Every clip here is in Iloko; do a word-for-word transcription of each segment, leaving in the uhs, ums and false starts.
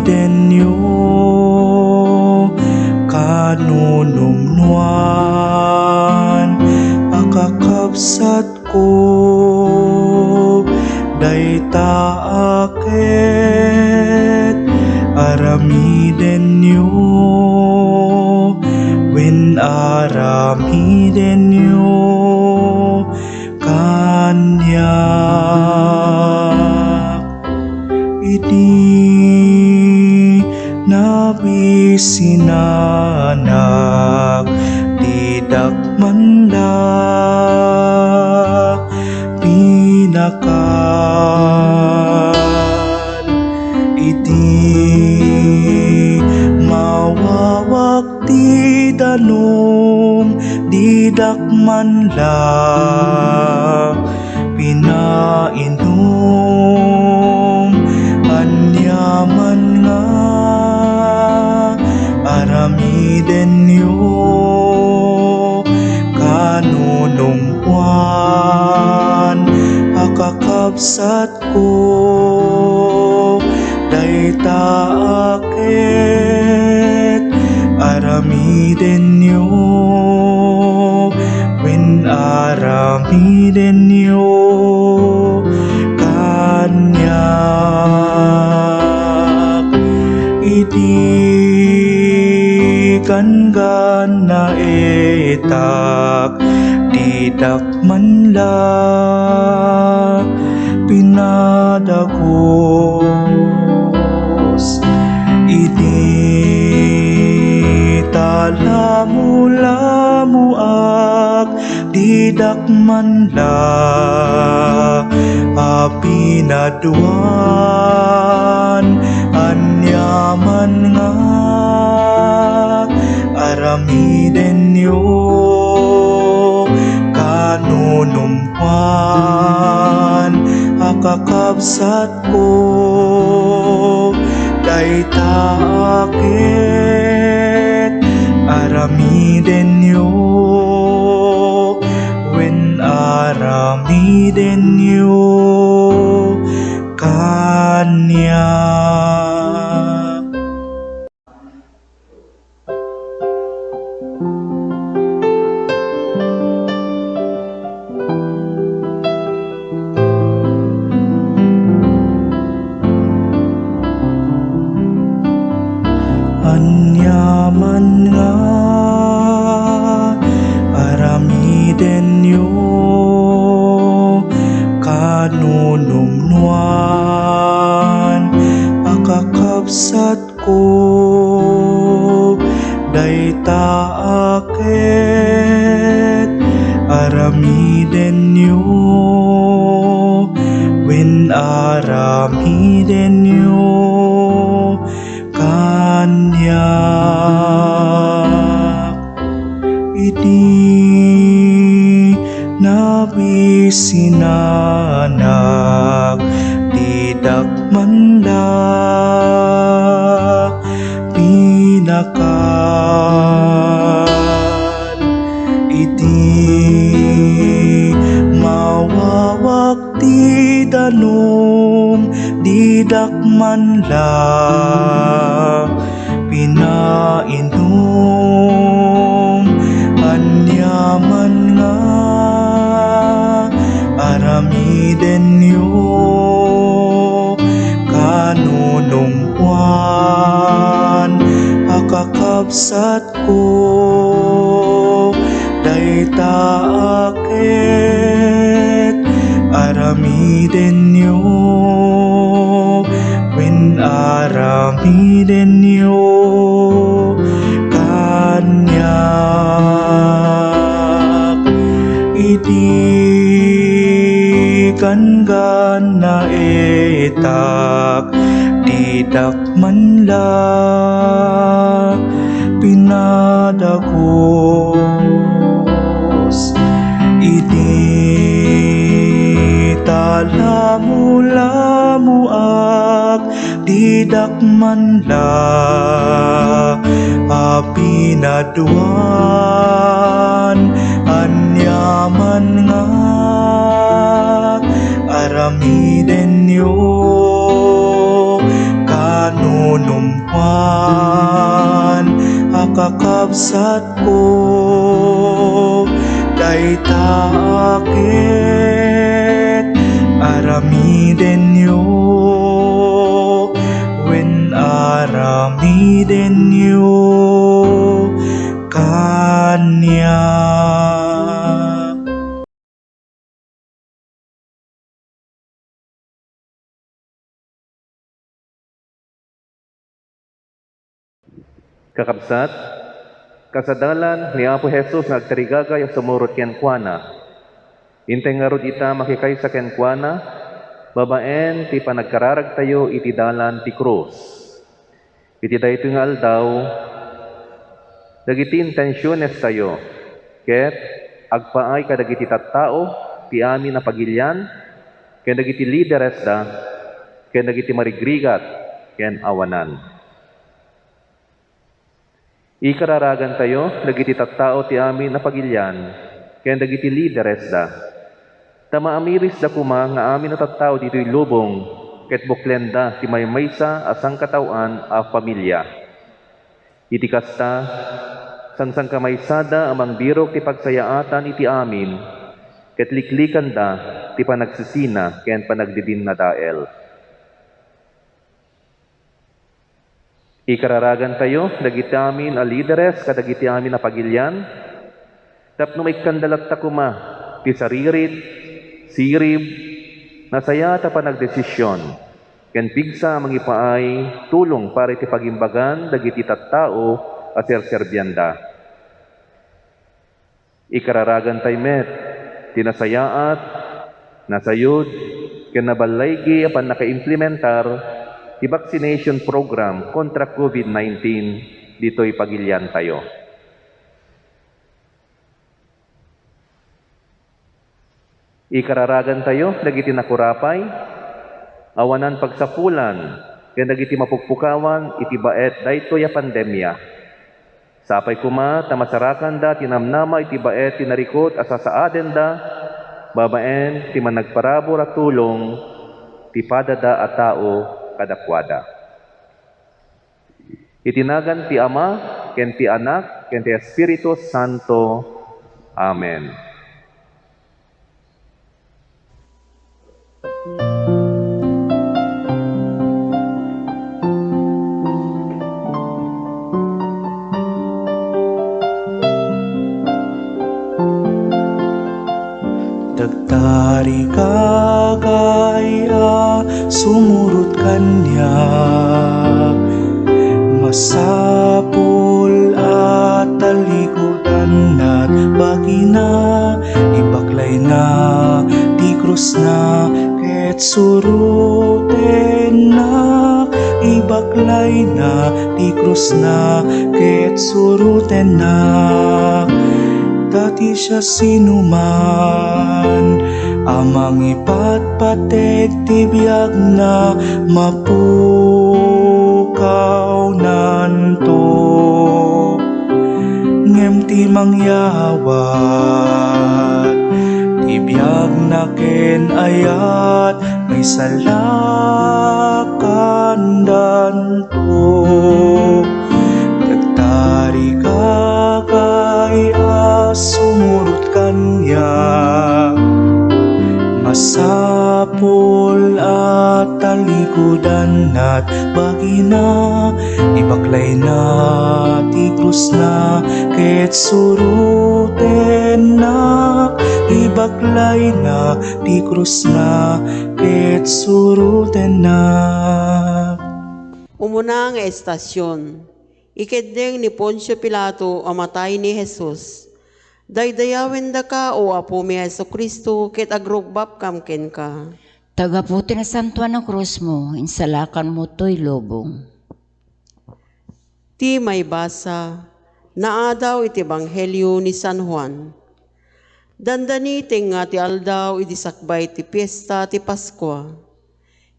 aramiden yo kanunumnoan a kakabsatko, dayta a ket aramiden yo wen aramiden yo kaniak. Idi nabisinanak, didak man la pinakan. Idi mawawak ti danum, didak man la pinainum. Aniaman nga aramiden yo kanunumnoan a kakabsat ko, dayta a ket aramiden yo wen aramiden yo kaniak. Idi ganggan naitak, didak man la pinadagus. Idi talamulamuak, didak man la a pinaduan. Aniaman nga aramiden yo kanunumnoan a kakabsat ko, dayta a ket aramiden yo wen aramiden yo kaniak. Aniaman nga aramiden yo kanunumnoan a kakabsat ko, dayta a ket aramiden yo wen aramiden yo kaniak. Idi nabisinanak, didak man la pinakan. Idi mawawak ti danum, didak man la pinainum. Aniaman nga aramiden yo kanunumnoan a kakabsat ko, dayta a ket aramiden yo wen aramiden yo kaniak. Idi ganggan naitak, didak man la pinadagus. Idi talamulamuak, didak man la a pinaduan. Aniaman nga aramiden yo kanunum Wan a kakabsatko, dayta a ket aramidenyo, wen aramidenyo kaniak. Kakabsat, kasadalan ni Apo Jesus nga agtarigagay a sumurot kenkuana. Intay ngarud ita makikaysa kenkuana babaen ti panagkararagtayo iti dalan ti krus. Iti daytoy nga aldaw, dagiti intensionestayo ket agpaay kadagiti tattao ti amin a pagilian ken dagiti lideresda ken dagiti marigrigat ken awanan. Ikararagantayo dagiti tattao ti amin a pagilian ken dagiti lideresda. Ta maamirisda koma nga amin a tattao ditoy lubong ket buklenda ti maymaysa a sangkataoan a familia. Iti kasta, sangsangkamaysada a mangbirok ti pagsayaatan iti amin ket liklikanda ti panagsisina ken panagdidinnadael. Ikararagantayo dagiti amin a lideres kadagiti amin a pagilian tapno maikkanda latta koma ti saririt, sirib, nasayaat a panagdesision, ken pigsa a mangipaay tulong para iti pagimbagan dagiti tattao a serserbianda. Ikararagantay met ti nasayaat, nasayud, ken naballaigi a pannakaimplementar ti vaccination program kontra COVID nineteen ditoy pagiliantayo. Ikararagantayo dagiti nakurapay, awanan pagsapulan, ken dagiti mapukpukawan iti baet daytoy a pandemia. Sapay koma ta masarakanda ti namnama iti baet ti narikut a sasaadenda babaen ti managparabur a tulong ti padada a tao kadakuada. Iti nagan ti Ama, ken ti Anak, ken ti Espiritu Santo. Amen. Nagtarigagay a sumurot kaniak, masapul a talikudannak bagina, ibaklayna ti krusna ket surotennak, ibaklayna ti krusna ket surotennak. Ta ti siasinoman a mangipatpateg ti biagna, mapukawnanto. Ngem ti mangyawat ti biagna ken ayat, maisalakandanto. Nagtarigagay a sumurot kaniak, masapul a talikudannak bagina, ibaklayna ti krusna ket surotennak, ibaklayna ti krusna ket surotennak. Umuna nga estasion, ikeddeng ni Poncio Pilato a matay ni Jesus. Daydayawendaka, O Apomi a Jesu-Cristo, ket agrugbabkam kenka. Ta gapu ti nasantoan a krusmo, insalakanmo toy lubong. Ti maibasa, naadaw iti Ebanghelio ni San Juan. Dandani tengnga ti aldaw idi sakbay ti fiesta ti Paskua.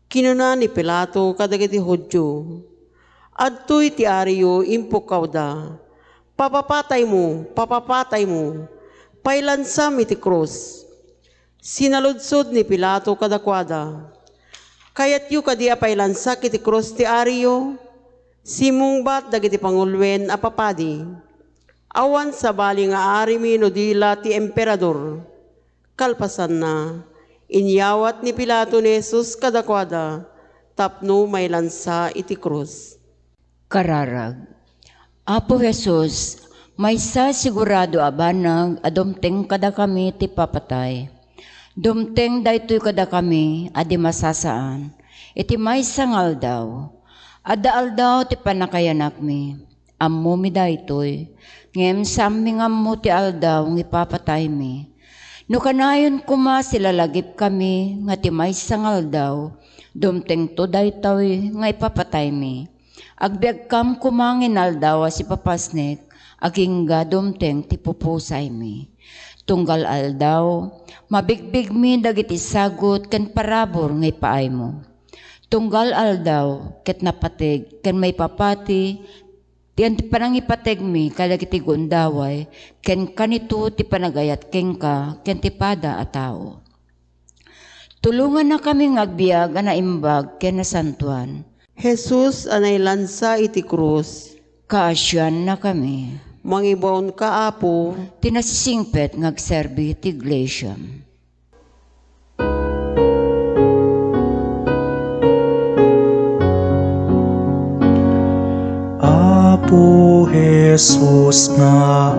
Kinuna ni Pilato kadagiti Judio, "Adtoy ti ariyo." Impukkawda, "Papapataymo! Papapataymo! Pailansam iti krus!" Sinaludsod ni Pilato kadakuada, "Kayatyo kadi a pailansak iti krus ti ariyo?" Simmungbat dagiti panguloen a papadi. Awan sabali nga arimi no di la ti emperador. Kalpasanna, inyawat ni Pilato ni Jesus kadakuada tapno mailansa iti krus. Kararag. Apo Jesus, maysa sigurado a banag a dumteng kadakami ti papatay. Dumteng daytoy kadakami a di masasaan iti maysa nga aldaw. Adda aldaw ti pannakayanakmi. Ammomi daytoy, ngem saanmi nga ammo ti aldaw nga ipapataymi. No kanayon koma silalagipkami nga ti maysa nga aldaw, dumtengto daytoy nga ipapataymi. Agbiagkam koma nga inaldaw a sipapasnek, agingga dumteng ti pupusaymi. Tunggal aldaw, mabigbigmi dagiti sagut ken parabur nga ipaaymo. Tunggal aldaw, ket napateg ken maipapati ti panangipategmi kadagiti gundaway, ken kanito ti panagayat kenka ken ti pada a tao. Tulongannakami nga agbiag a naimbag ken nasantoan. Jesus a nailansa iti krus. Kaasiannakami. Mangibaonka, Apo. Ti nasisingpet nga agserbi ti Iglesia. Apo Jesus nga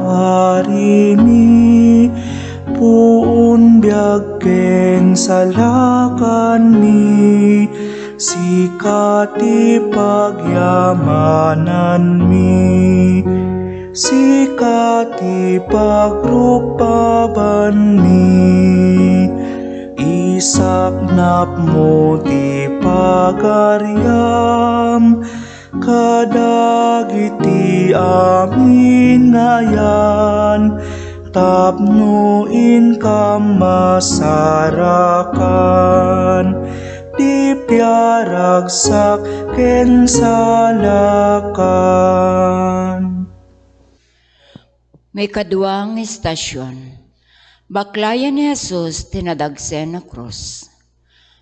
Arimi, puon biag ken salakanmi, sika ti pagyamananmi, sika ti pagrukbabanmi, isaknapmo ti pagariam, kadagiti amin nga ayan, tapno inka masarakan, ti piaragsak ken salakan. Maikadua nga istasion. Baklayen ni Jesus ti nadagsen a krus.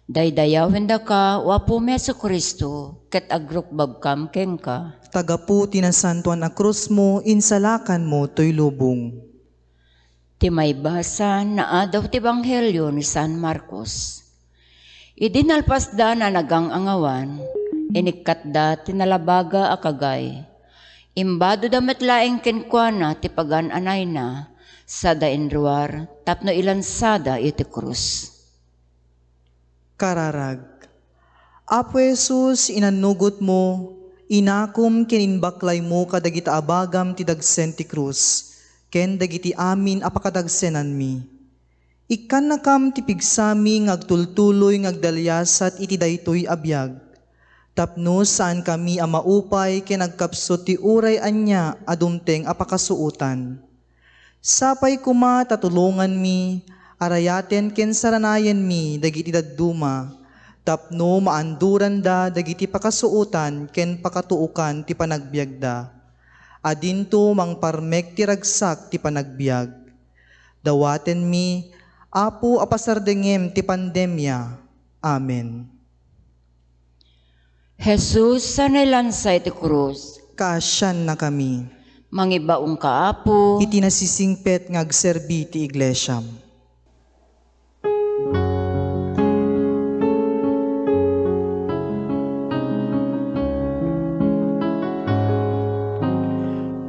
Daydayawendaka, O Apomi Jesu-Cristo, ket agrukbabkam kenka. Ta gapu ti nasantoan a krusmo, insalakanmo toy lubong. Ti maibasa nga adaw ti Ebanghelio ni San Marcos. Idi nalpasda a nagang-angawan, inikkatda ti nalabaga a kagay. Imbadoda met laeng kenkuana ti pagan-anayna, sada inruar tapno ilansada iti krus. Kararag. Apo Jesus, inannugotmo, inakom ken imbaklaymo kadagiti abagam ti dagsen ti krus, ken dagiti amin a pakadagsenanmi. Ikkannakam ti pigsami nga agtultuloy nga agdaliasat iti daytoy a biag, tapno saankami a maupay ken agkapsut ti uray ania a dumteng a pakasuotan. Sapay koma ta tulonganmi, arayaten ken saranayenmi dagiti dadduma, tapno maanduranda dagiti pakasuotan ken pakatuokan ti panagbiagda. Adinto mangparmek ti ragsak ti panagbiag. Dawatenmi, Apo, a pasardengem ti pandemia. Amen. Jesus a nailansa iti krus. Kaasiannakami. Mangibaonka, Apo. Iti nasisingpet nga agserbi ti Iglesiam.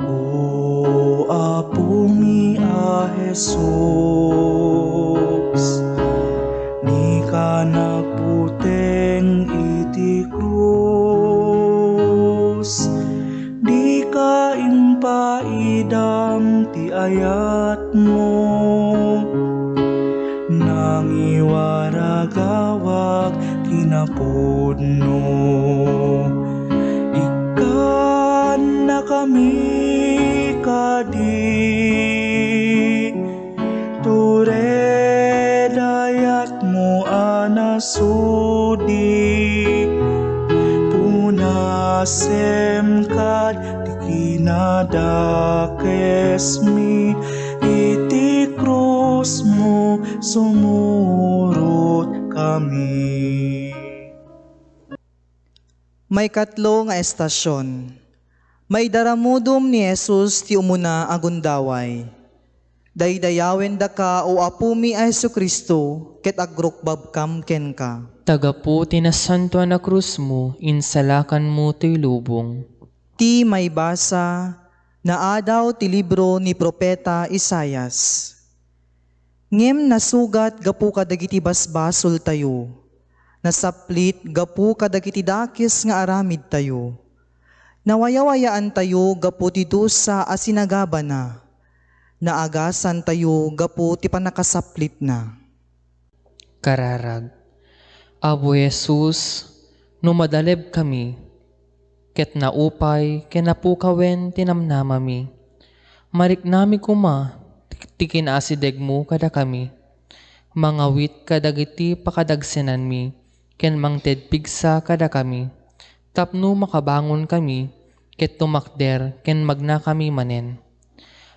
O Apomi a Jesus, dika nagbuteng iti krus, dika impaidam ti ayatmo. Nangiwaragawag ti napudno. Ikkannakami kadi, tured ayatmo a nasudi. Punasem kad ti kinadakesmi, iti krusmo sumurotkami. Maikatlo nga estasion. Maidaramudom ni Jesus ti umuna a gundaway. Daydayawendaka, O Apomi a Jesu-Cristo, ket agrukbabkam kenka. Ta gapu ti nasantoan a krusmo, insalakanmo toy lubong. Ti maibasa, naadaw ti libro ni Profeta Isaias. Ngem nasugat gapu kadagiti basbasoltayo, nasaplit gapu kadagiti dakes nga aramidtayo. Nawayawayaantayo gapu ti dusa a sinagabana, naagasantayo gapu ti pannakasaplitna. Kararag. Apo Jesus, no madalebkami, ket naupay ken napukawen ti namnamami, mariknami koma ti, ti kinaasidegmo kadakami. Mangawit kadagiti pakadagsenanmi ken mangted pigsa kadakami tapno makabangonkami ket tumakder ken magnakami manen.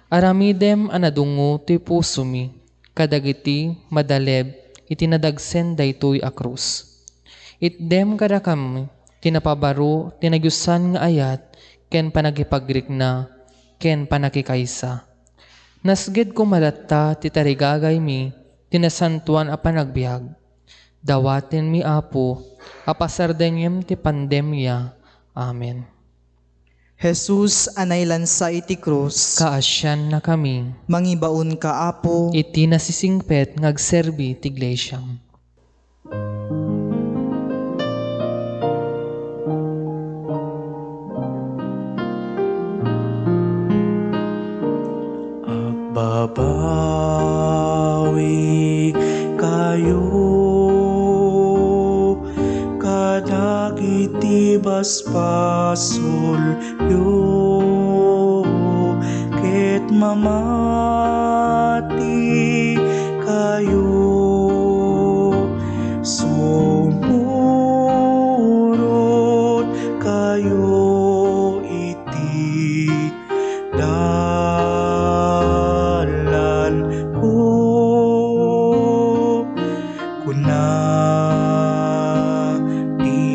Aramidem a nadungngo ti pusomi kadagiti madaleb iti nadagsen daytoy a krus. Itdem kadakami ti napabaro ti nagyusan nga ayat ken panagipagrikna ken panakikaysa. Nasged koma latta ti tarigagaymi ti nasantoan a panagbiag. Dawatenmi, Apo, a pasardengem ti pandemia. Amen. Jesus a nailansa iti krus. Kaasiannakami. Mangibaonka, Apo. Iti nasisingpet nga agserbi ti Iglesiam. Agbabawi kayo kadagiti basbasolyo, ket mamati kayo. Sumurot kayo iti dalanko, kuna ti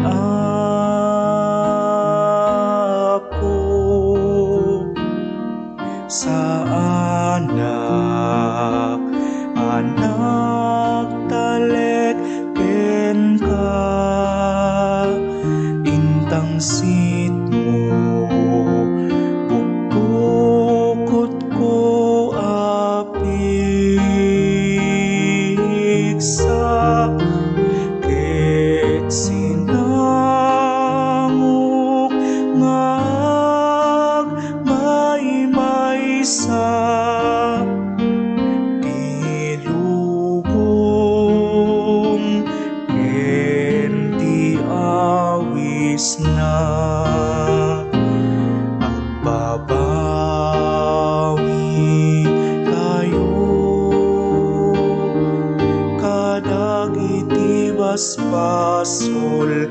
Apo. Saanak a nagtalek kenka, intangsitmo, pukpukotko a pigsa, ket sinangok nga agmaymaysa ti lubong ken ti awisna. Agbabawi kayo kadagiti basbasolyo,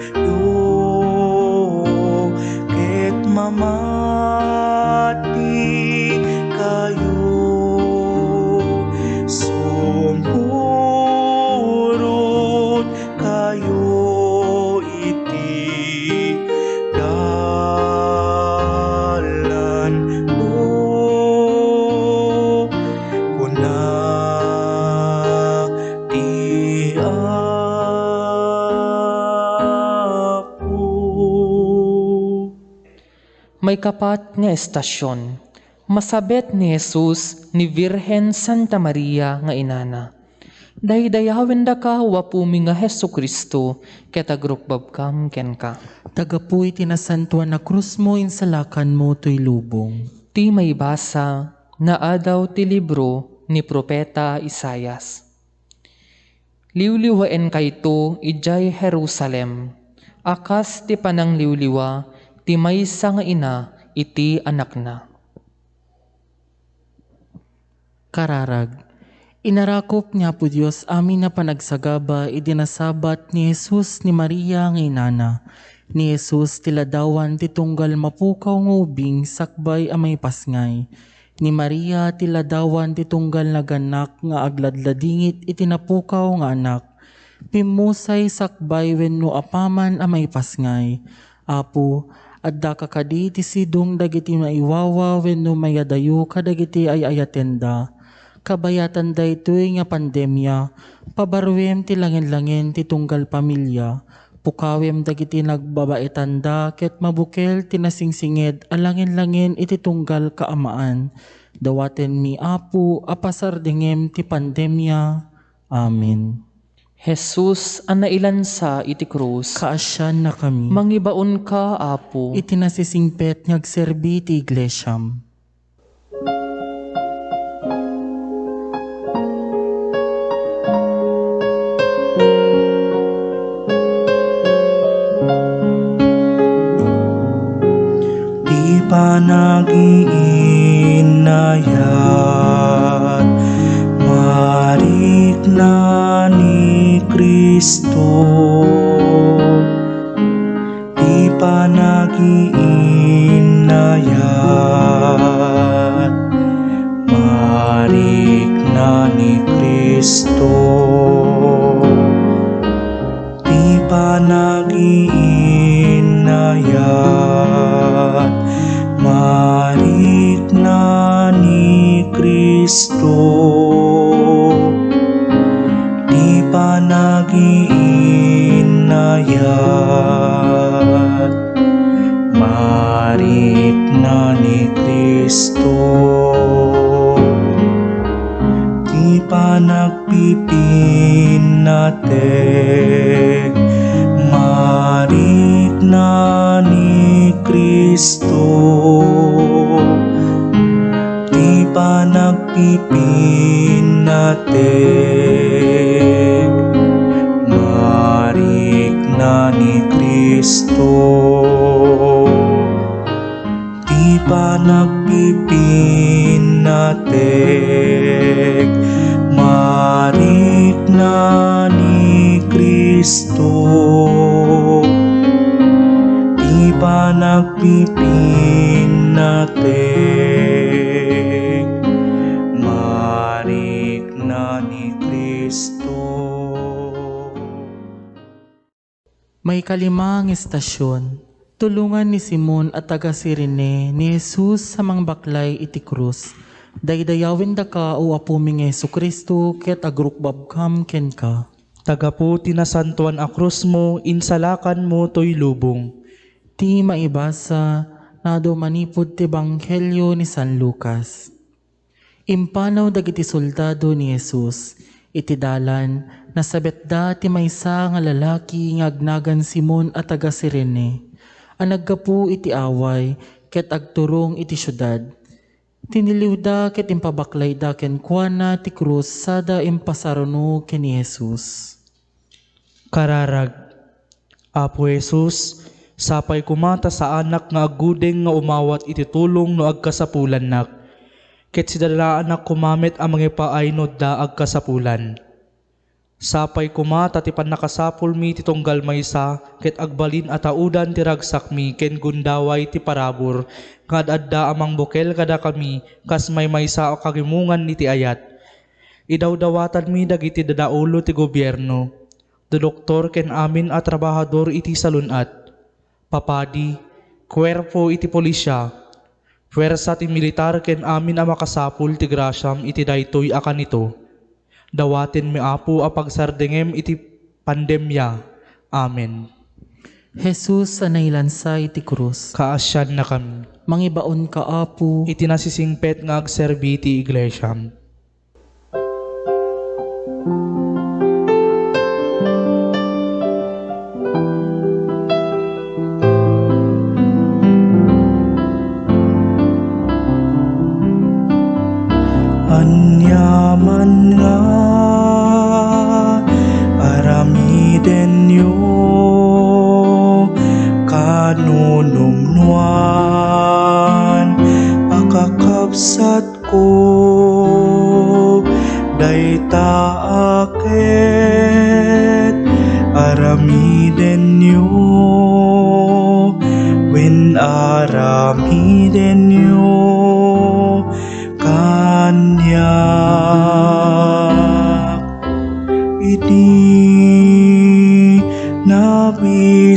ket mamati kayo. Sumurot kayo iti dalanko, kuna ti Apo. Maikapat nga estasion, masabet ni Jesus ni Birhen Santa Maria nga inana. Daydayawendaka, O Apomi nga Jesu-Cristo, ket agrukbabkam kenka. Ta gapu iti nasantoan a krusmo, insalakanmo toy lubong. Ti maibasa, naadaw ti libro ni Profeta Isaias. Liwliwaenkayto idiay Jerusalem, a kas ti panangliwliwa ti maysa nga ina iti anakna. Kararag. Inarakop ni Apo Dios amin a panagsagaba idi nasabat ni Jesus ni Maria nga inana. Ni Jesus ti ladawan ti tunggal mapukaw nga ubing sakbay a maipasngay. Ni Maria ti ladawan ti tunggal nagannak nga agladladingit iti napukaw nga anak. Pimmusay sakbay wenno apaman a maipasngay. Apo, addaka kadi ti sidong dagiti maiwawa wenno mayadayo kadagiti ay-ayatenda. Kabayatan daytoy nga pandemia, pabaruem ti langen-langen ti tunggal pamilia, pukawem dagiti nagbabaetanda ket mabukel ti nasingsinged a langen-langen iti tunggal kaamaan. Dawatenmi, Apo, a pasardengem ti pandemia. Amen. Jesus a nailansa iti krus, kaasiannakami. Mangibaonka, Apo, iti nasisingpet nga agserbi ti iglesiam. Ti panagiinnayat, marikna ni Cristo. Ti panagiinnayat, marikna ni Cristo. Ti panagiinnayat, marikna ni Cristo. Ti panagiinnayat, marikna ni Cristo. Ti panagpipinnatek, marikna ni Cristo. Ti panagpipinnatek, marikna ni Cristo. Ti panagpipinnatek, marikna ni Cristo. Ti panagpipinnatek, marikna ni Cristo. Maikalima nga estasion, tulongan ni Simon a taga Cirene ni Jesus a mangbaklay iti krus. Daydayawendaka, O Apomi nga Jesu-Cristo, ket agrukbabkam kenka. Ta gapu ti nasantoan a krusmo, insalakanmo toy lubong. Ti maibasa, adu manipud ti Ebanghelio ni San Lucas. Impanaw dagiti soldado ni Jesus. Iti dalan, nasabetda ti maysa nga lalaki nga agnagan Simon a taga Cirene, a naggapu iti away ket agturong iti siudad. Tiniliwda ket impabaklayda kenkuana ti krus sada impasaruno ken ni Jesus. Kararag. Apo Jesus, sapay koma ta saanak nga aggudeng nga umawat iti tulong no agkasapulannak, ket sidadaanak koma met a mangipaay no adda agkasapulan. Sapay koma ta ti pannakasapulmi ti tunggal maysa ket agbalin a taudan ti ragsakmi ken gundaway ti parabur nga ad-adda a mangbukel kadakami kas maymaysa a kagimongan iti ayat. Idawdawatanmi dagiti dadaulo ti gobierno, dodoktor ken amin a trabahador iti salun-at, papadi, kuerpo iti polisia, puersa ti militar ken amin a makasapul ti grasiam iti daytoy a kanito. Dawatenmi, Apo, a pagsardengem iti pandemia. Amen. Jesus a nailansa iti krus. Kaasiannakami. Mangibaonka, Apo. Iti nasisingpet nga agserbi ti iglesiam. Ania man nga aramidenyo, kanunumnoan, pakakabsat ko, dayta a ket aramidenyo, wen aramidenyo kaniak iti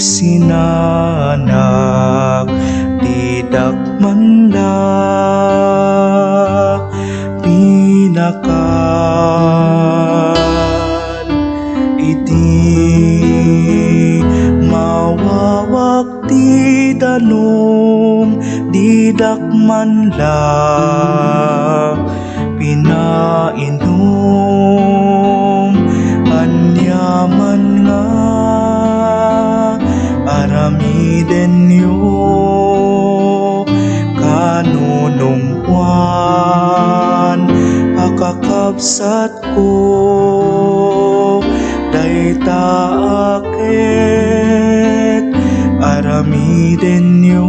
Sinanak, didak man la pinakan iti mawawak ti danum, didak man la pinainum. Aniaman nga aramidenyo, kanunumpuan a kakabsatko, dayta a ket aramidenyo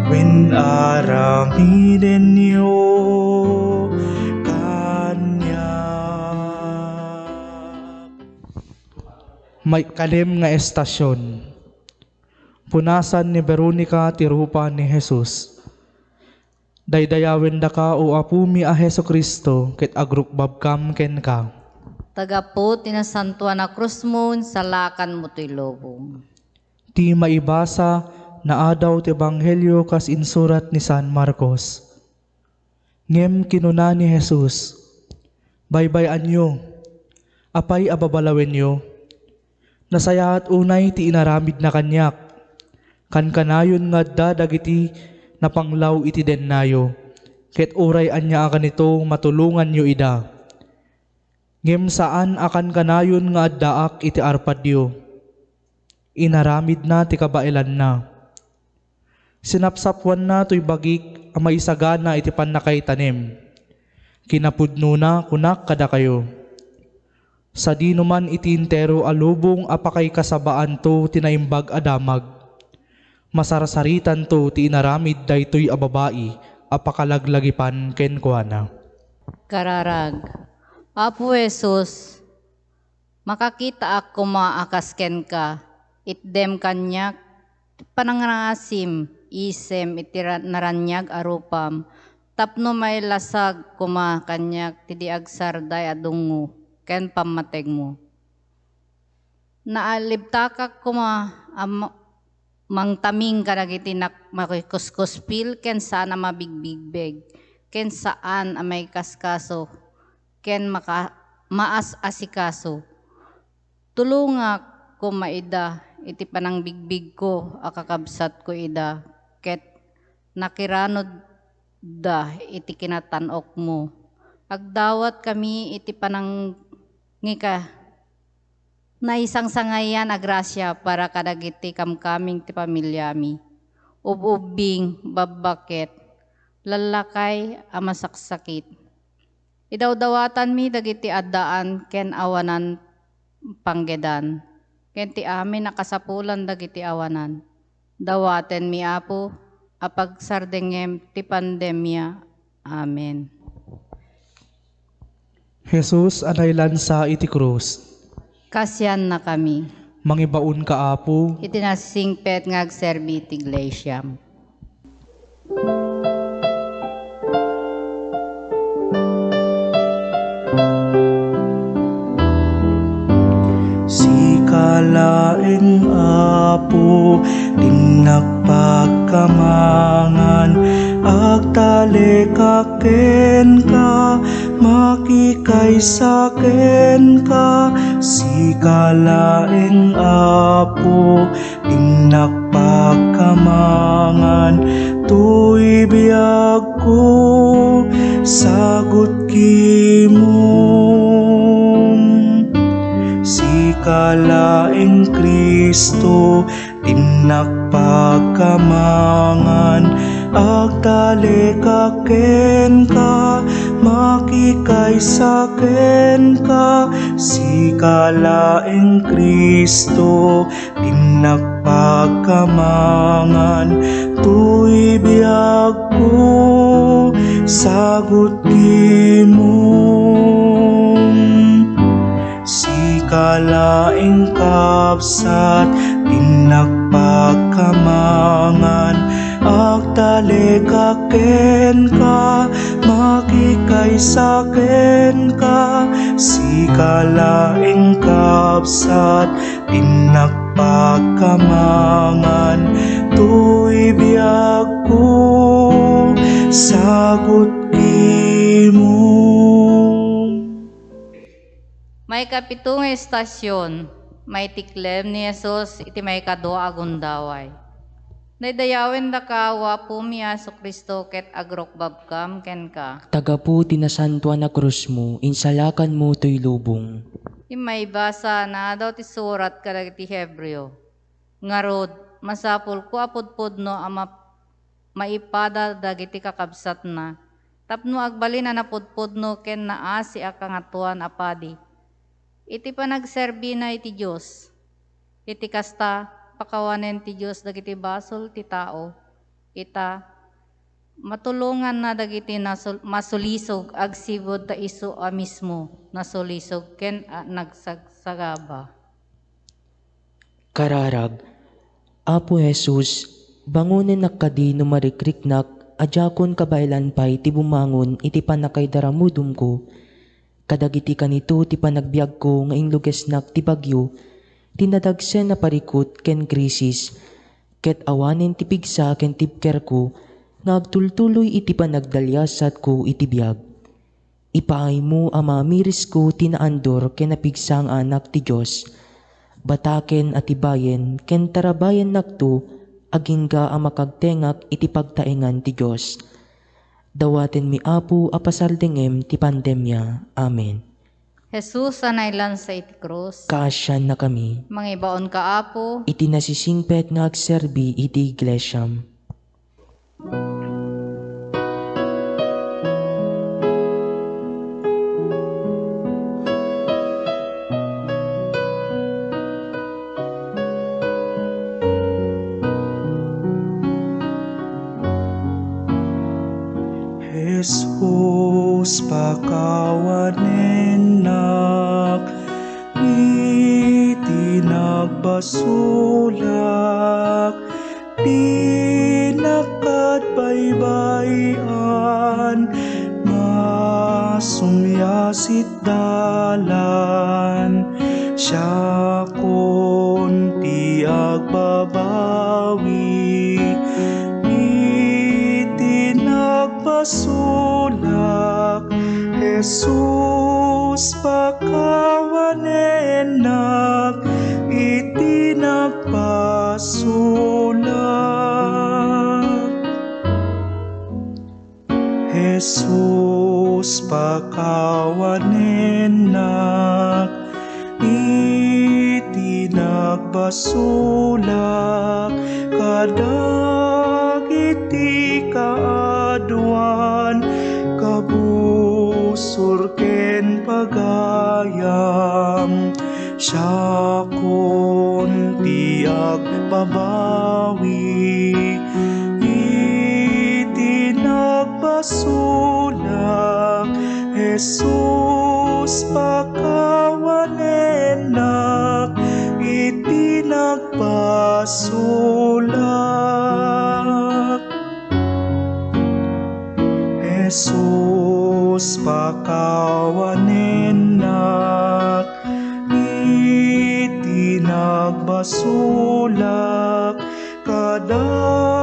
wen aramidenyo kaniak. Maikalem nga estasion. Punasan ni Veronica ti rupa ni Jesus. Daydayawendaka, O Apomi a Jesu-Cristo, ket agrukbabkam kenka. Ta gapu ti nasantoan a krusmo, insalakanmo toy lubong. Ti maibasa, naadaw ti Ebanghelio kas insurat ni San Marcos. Ngem kinuna ni Jesus, "Baybay-anyo, apay a babalawenyo? Nasayaat unay ti inaramidna kaniak. Kankanayon nga adda dagiti napanglaw iti dennayo, ket uray ania a kanito, matulonganyo ida. Ngem saan a kankanayon nga addaak iti arpadyo." Inaramidna ti kabaelanna. Sinapsapoanna toy bagik a maisagana iti pannakaitanem. Kinapudnona, kunak kadakayo, sadino man iti entero a lubong a pakaikasabaanto ti Naimbag a Damag, masarsaritanto ti inaramid daytoy a babai a pakalaglagipan kenkuana. Kararag. Apo Jesus, makakitaak koma a kas kenka, itdem kaniak ti panangnaasim, isem iti ra-, naraniag a rupam, tapno mailasag koma kaniak ti di agsarday a dungngo ken pammategmo. Naalibtakak koma a ma-, mangtaming kadagiti nak-, makikuskuspil ken saan a mabigbigbeg, ken saan a maikaskaso, ken maka-, maas-asikaso. Tulongak koma ida iti panangbigbigko a kakabsatko ida, ket nakiranudda iti kinatan-okmo. Agdawatkami iti panangika-, naisangsangayan a grasia para kadagiti kamkaming ti familiami, ub-ubbing, babbaket, lallakay a masaksakit. Idawdawatanmi dagiti addaan ken awanan panggedan, ken ti amin a kasapulan dagiti awanan. Dawatenmi, Apo, a pagsardengngem ti pandemia. Amen. Jesus a nailansa iti krus. Kasiannakami. Mangibaonka, Apo. Iti nasingpet nga agserbi ti Iglesiam. Sika laeng, Apo, ti nagpakamangan, agtalekak kenka, makikaysa kenka. Sika laeng, Apo, ti nagpakamangan, toy biagko, sagut kimom. Sika laeng, Cristo, ti nagpakamangan, agtalekak kenka, makikaysa kenka. Sika laeng, Cristo, ti nagpakamangan, toy biagko, sagut kimom. Sika laeng, kabsat, ti nagpakamangan, agtalekak kenka, makikaysa kenka. Sika laeng, kabsat, Innak pagkamangan toy biagko, sagut kimo. Maikapito nga estasion, maitiklem ni Jesus iti maikadua a gundaway. Daydayawendaka, O Apomi a Jesu-Cristo, ket agrukbabkam kenka. Ta gapu ti nasantoan a krusmo, insalakanmo toy lubong. Immaibasa, naadaw ti surat kadagiti Hebreo. Ngarud, masapulko a pudpudno a map-, maipada dagiti kakabsatna, tapno agbalin a napudpudno ken naasi a Kangatoan a Padi iti panagserbina iti Dios. Iti kasta, pakawanen ti Dios dagiti basol ti tao. Ita, matulonganna dagiti nasul-, masulisog agsipud ta isu a mismo nasulisog ken a-, nagsagsagaba. Kararag, Apo Jesus, bangonennak kadi no marikriknak a diakon kabaelan pay ti bumangon iti pannakaidaramudemko kadagiti kanito ti panagbiagko nga inlugesnak ti bagyo, ti nadagsen a parikut ken krisis, ket awanen ti pigsa ken tibkerko nga agtultuloy iti panagdaliasatko iti biag. Ipaaymo a mamirisko ti naandur ken napigsa nga Anak ti Dios, bataken, atibayen, ken tarabayennakto agingga a makagtengak iti pagtaengan ti Dios. Dawatenmi, Apo, a pasardengem ti pandemia. Amen. Jesus a nailansa iti krus. Kaasiannakami. Mangibaonka, Apo. Iti nasisingpet nga agserbi iti iglesiam. Jesus, pakawanennak iti nagbasolak, dinak agbaybay-an nga sumiasit dalan, siakon ti agbabawi iti nagbasolak. Jesus, pakawanennak iti nagbasolak. Jesus, pakawanennak iti nagbasolak kadagiti kaaduan, kabusor ken pagayam. Siakon ti agbabawi iti nagbasolak. Jesus, pakawanennak iti nagbasolak. Jesus, pakawanennak iti nagbasolak kadagiti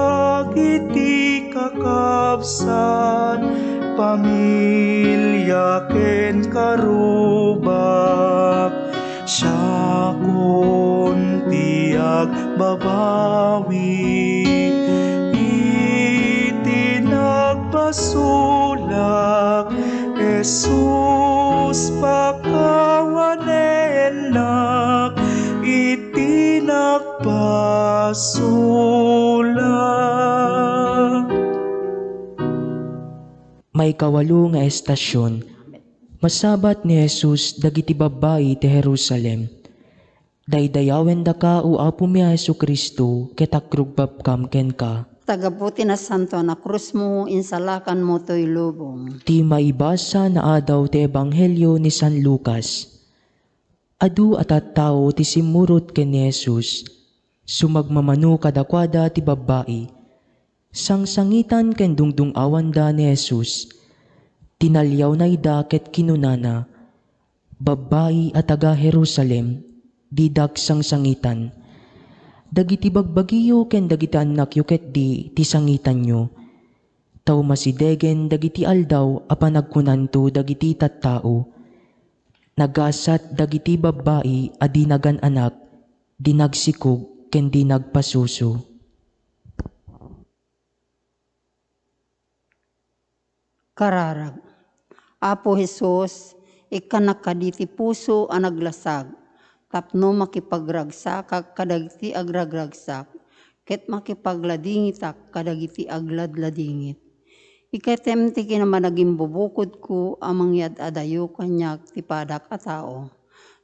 kakabsat, pamilia ken karubak. Siakon ti agbabawi iti nagbasolak. Jesus, pakawanennak iti nagbasolak. Maikawalo nga estasion, masabat ni Jesus dagiti babbai ti Jerusalem. Daydayawendaka, O Apomi a Jesu-Cristo, ket agrugbabkam kenka. Ta gapu ti nasantoan a krusmo, insalakanmo toy lubong. Ti maibasa naadaw ti Ebanghelio ni San Lucas. Adu a tattao ti simmurot ken ni Jesus. Sumagmamano kadakuada ti babbai. Sangsangitan ken dungdung-awanda ni Jesus. Tinaliawna ida ket kinunana, "Babbai a taga-Jerusalem, didak sangsangitan. Dagiti bagbagiyo ken dagiti annakyo ketdi ti sangitanyo. Ta umasidegen dagiti aldaw a panagkunanto dagiti tattao, "Nagasat dagiti babbai a di nagan-anak, di nagsikog, ken di nagpasuso." Kararag. Apo Jesus, ikkannak kadi ti puso a naglasag, tapno makipagragsakak kadagiti agragragsak, ket makipagladingitak kadagiti agladladingit. Ikatem ti kinamanagimbubukudko a mangyad-adayo kaniak ti padak a tao,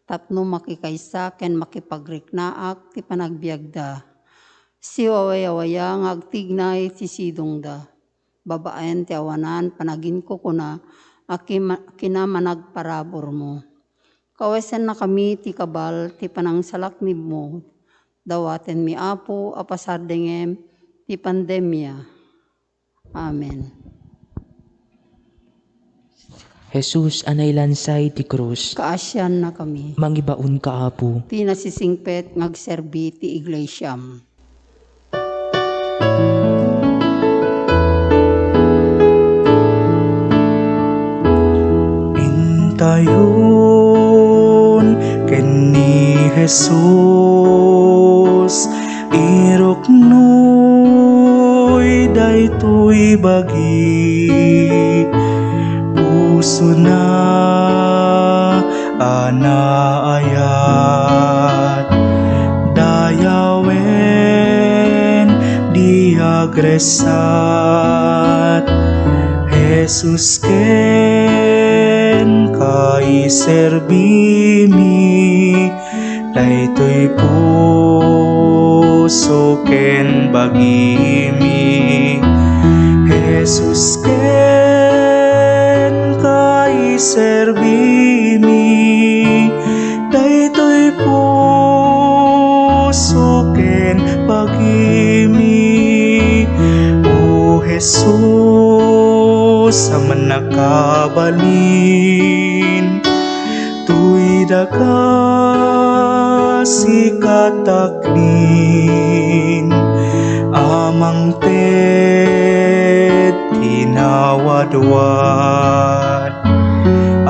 tapno makikaysa ken makipagriknaak ti panagbiagda. Siwawayawaya nga agtignay ti sidongda, babaen ti awanan panaginkukuna a kima-, kinamanagparaburmo. Kawesennakami ti kabal ti panangsalaknibmo. Dawatenmi, Apo, a pasardengem ti pandemia. Amen. Jesus a nailansay ti krus. Kaasiannakami. Mangibaonka, Apo. Ti nasisingpet nga agserbi ti iglesiam. Intayon ken ni Jesus, iruknoy daytoy bagi. Pusona a naayat, dayawen di agresat. Jesus, kenka iserbimi, daytoy puso ken bagimi. Jesus, kenka iserbimi, daytoy puso ken bagimi. O Jesus a mannakabalin, toy daka sika taknin a mangted ti nawadwad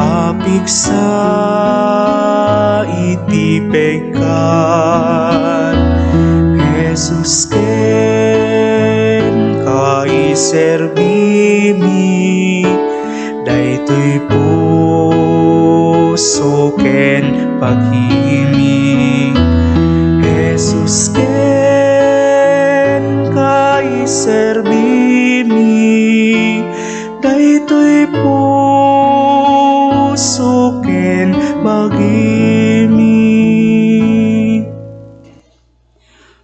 a pigsa iti pekkat. Jesus, kenka iserbimi, daytoy puso ken bagimi. Jesus, kenka iserbimi, daytoy puso ken bagimi.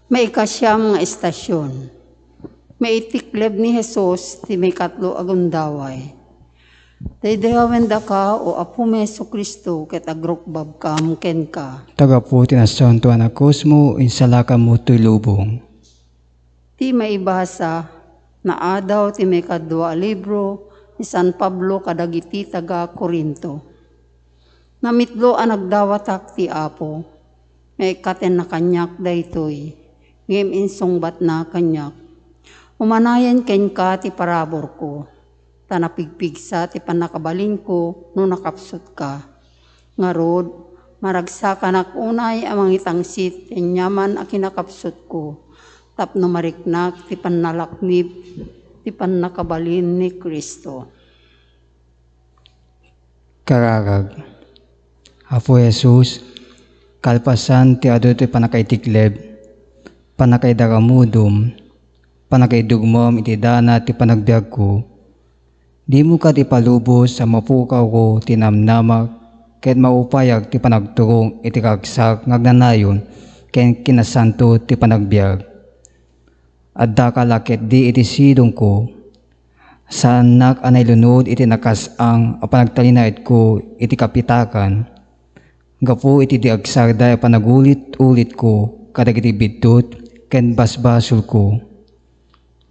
Maikasiam nga istasion. Maitikleb ni Jesus ti maikatlo a gundaway. Daydayawendaka, O Apomi Jesu-Cristo, ket agrukbabkam kenka. Tagapu ti nasantoan a krusmo, insalakanmo toy lubong. Ti maibasa, naadaw ti maikadua a libro ni San Pablo kadagiti taga-Corinto. Namitlo a nagdawatak ti Apo, maikkatenna kaniak daytoy, ngem insungbatna kaniak, "Umanayen kenka ti paraburko, ta napigpigsa ti pannakabalinko no nakapsutka." Ngarud, maragsakanak unay a mangitangsit ti aniaman a kinakapsutko, tapno mariknak ti pannalaknib ti pannakabalin ni Cristo. Kararag. Apo Jesus, kalpasan ti adu ti pannakaitikleb, pannakaidaramudom, pannakaidugmom iti dana ti panagbiagko, dimo kadi ipalubos a mapukawko ti namnamak ket maupayak ti panagturong iti karagsak nga agnanayon ken kinasanto ti panagbiag. Addaka la ketdi iti sidongko. Saannak a nailunod iti nakas-ang a panagtalinaedko iti kapitakan, gapu iti di agsarday a panagulit-ulitko kadagiti biddut ken basbasolko.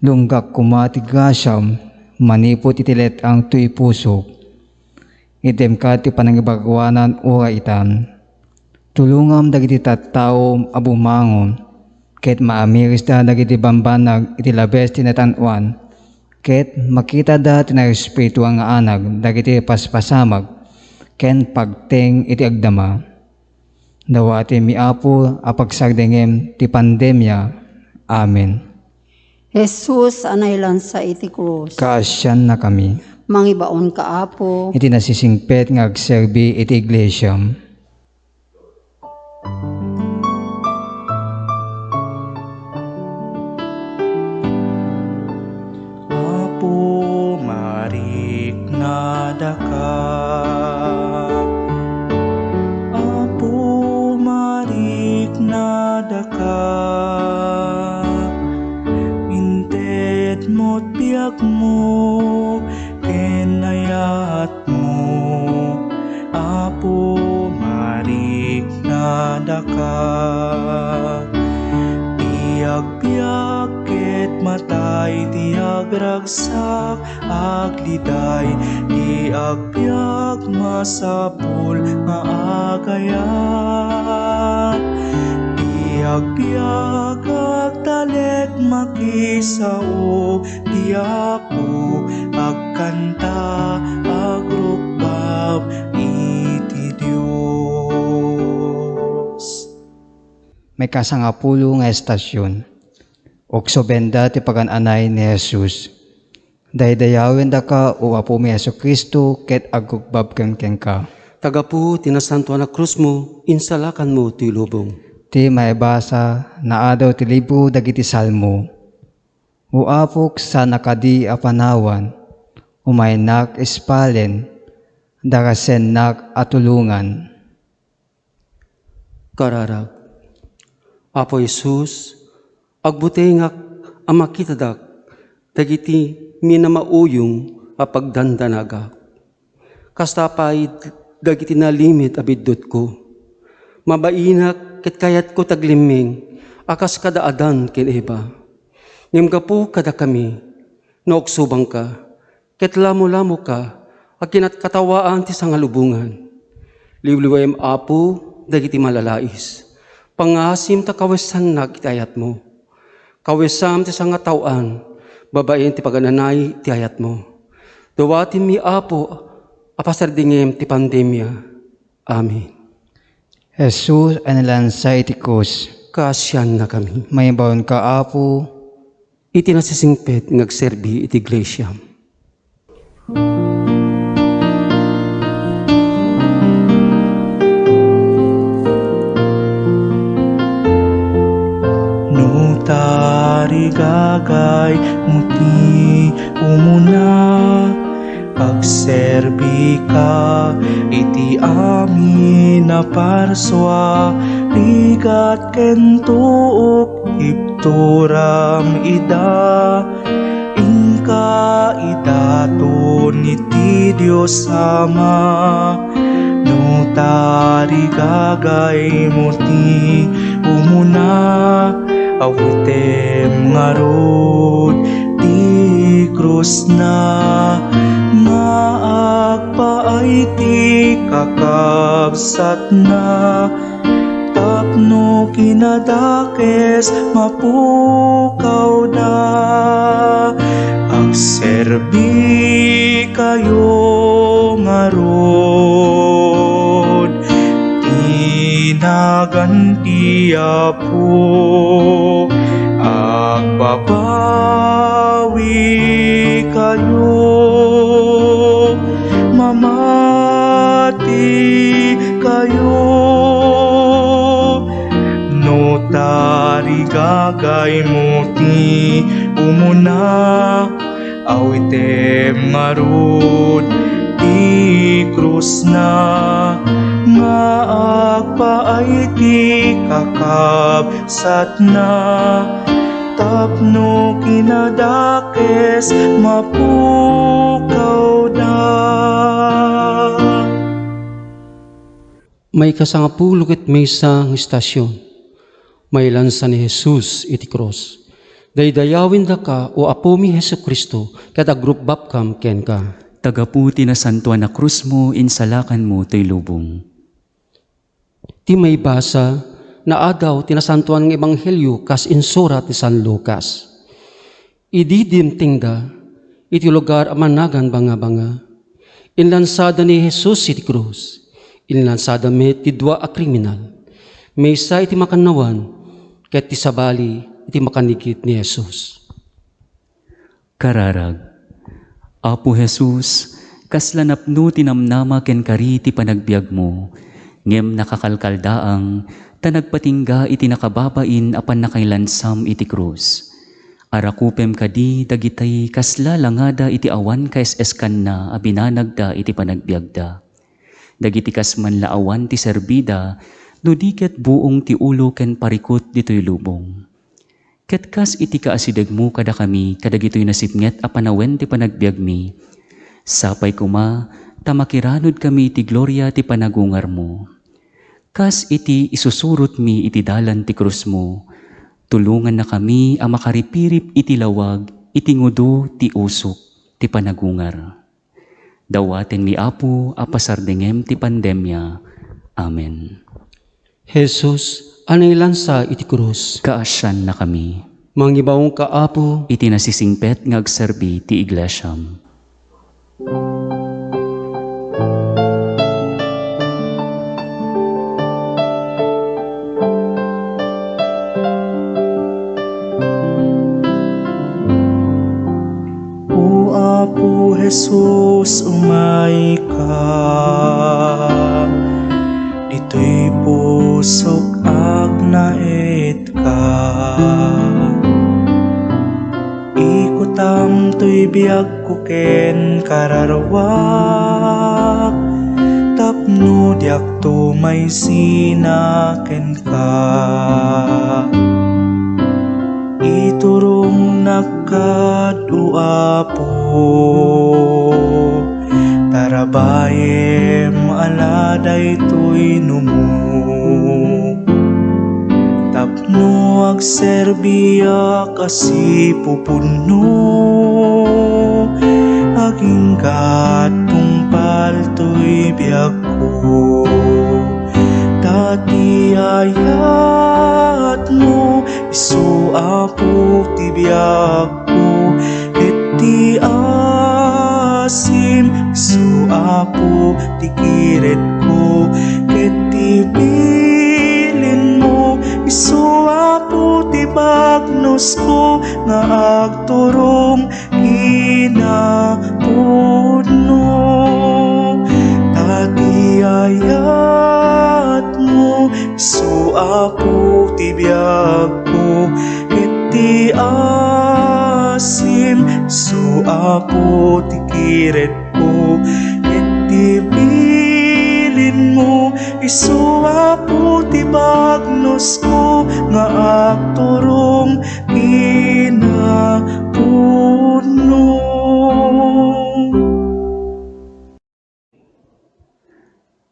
Lunggak koma ti grasiam manipud iti let-ang toy pusok. Itdemka ti panangibaruanan uray itan. Tulongam dagiti tattaom a bumangon, ket maamirisda dagiti bambanag iti labes ti natan-uan, ket makitada ti naespirituan nga anag dagiti paspasamak ken pagteng iti agdama. Dawatenmi, Apo, a pagsardengem ti pandemia. Amen. Jesus a nailansa iti krus. Kaasiannakami. Mangibaonka, Apo. Iti nasisingpet nga agserbi iti iglesiam. Apo, mariknadaka. Apo, mariknadaka. Intedmo't biagmo ken ayatmo. Apo, mariknadaka. Ti agbiag ket matay, ti agragsak agliday, ti agbiag masapul nga agayat. Ti agbiag agtalek makisao, ti Apo agkanta agrukbab iti Dios. Maikasangapulo nga estasion. Uksobenda ti pagan-anay ni Jesus. Daydayawendaka, O Apomi Jesu-Cristo, ket agrukbabkem kenka. Tagapu ti nasantoan a krusmo, insalakanmo ti lubong. Ti maibasa nga adda iti libro dagiti Salmo. O Apok, saan a kadi a panawan, umaynak ispalen, darasennak a tulongan. Kararag. Apo Jesus, agbutengak a makitadak dagiti minamauyong a pagdandanagak. Kasta pay dagiti nalimit a biddutko. Mabainak ket kayatko ti aglimming a kas kada Adan ken Eva. Ngem gapu kadakami, nauksobanka, ket lamolamoka a kinatkatawaan ti sangalubongan. Liwliwem, Apo, dagiti malalais. Pangasim ta kawesannak iti ayatmo. Kawesam ti sangataw-an babaen ti pagan-anay ti ayatmo. Dawatenmi, Apo, a pasardengem ti pandemia. Amen. Jesus a nailansa iti krus. Kaasiannakami. Mangibaonka, Apo. Iti nasisingpet nga agserbi iti iglesiam. No tarigagaymo ti umuna, agserbika iti amin a parsua, rigat ken tuok, ibturam ida. Inka idaton iti Dios Ama, no tarigagaymo ti umuna, awitem ngarud ti krusna, nga agpaay ti kakabsatna, tapno kinadakes mapukawda. Agserbikayo ngarud ti nagan ti Apo. Agbabawi kayo, mamati kayo, no tarigagaymo ti umuna, awitem ngarud ti krusna, nga agpaay ti kakabsatna, tapno kinadakes mapukawda. Maikasangapulo ket maysa nga estasion. Mailansa ni Jesus iti krus. Daydayawendaka, O Apomi Jesu-Cristo, ket agrukbabkam kenka. Tagapu ti nasantoan a krusmo, insalakanmo toy lubong. Ti maibasa, naadaw ti nasantoan nga ebanghelio kas insurat ni San Lucas. Idi dimtengda iti lugar a managan bangabanga, inlansada ni Jesus iti krus. Inlansada met ti dua a kriminal, maysa iti makannawan ket ti sabali iti makanigit ni Jesus. Kararag. Apo Jesus, kasla napno ti namnama ken kari ti panagbiagmo, ngem nakakalkaldaang ta nagpatingga iti nakababain a pannakailansam iti krus. Arakupem kadi dagiti kasla langada iti awan kaes-eskanna a binanagda iti panagbiagda. Dagiti kas man la awan ti serbida, no di ket buong ti ulo ken parikut ditoy lubong. Ket kas iti kaasidegmo kadakami kadagitoy nasipnget a panawen ti panagbiagmi, sapay koma ta makiranudkami iti gloria ti panagungarmo. Kas iti isusurotmi iti dalan ti krusmo, tulongannakami a makaripirip iti lawag iti ngudo ti usok ti panagungar. Dawatenmi, Apo, a pasardengem ti pandemia. Amen. Jesus a nailansa iti krus. Kaasiannakami. Mangibaonka, Apo. Iti nasisingpet nga agserbi ti iglesiam. O Apo Jesus, umayka. Ditoy pusok agnaetka. Ikutam toy biagko ken kararwak, tapno diakto maisina kenka. Iturongnak kad, O Apo, tarabayem a la daytoy numo. Tapno agserbiak a sipupudno, agingga't tungpal toy biagko. Ta ti ayatmo, isu Apo ti biagko, ket ti asim, isu Apo ti kiretko, ket ti bilinmo, isu Apo ti bagnosko nga agturong kinapudno. Ta ti ayatmo, isu Apo ti biagko, ket ti asim, isu Apo ti kiretko, ket ti bilinmo, isu Apo ti bagnosko nga agturong kinapudno.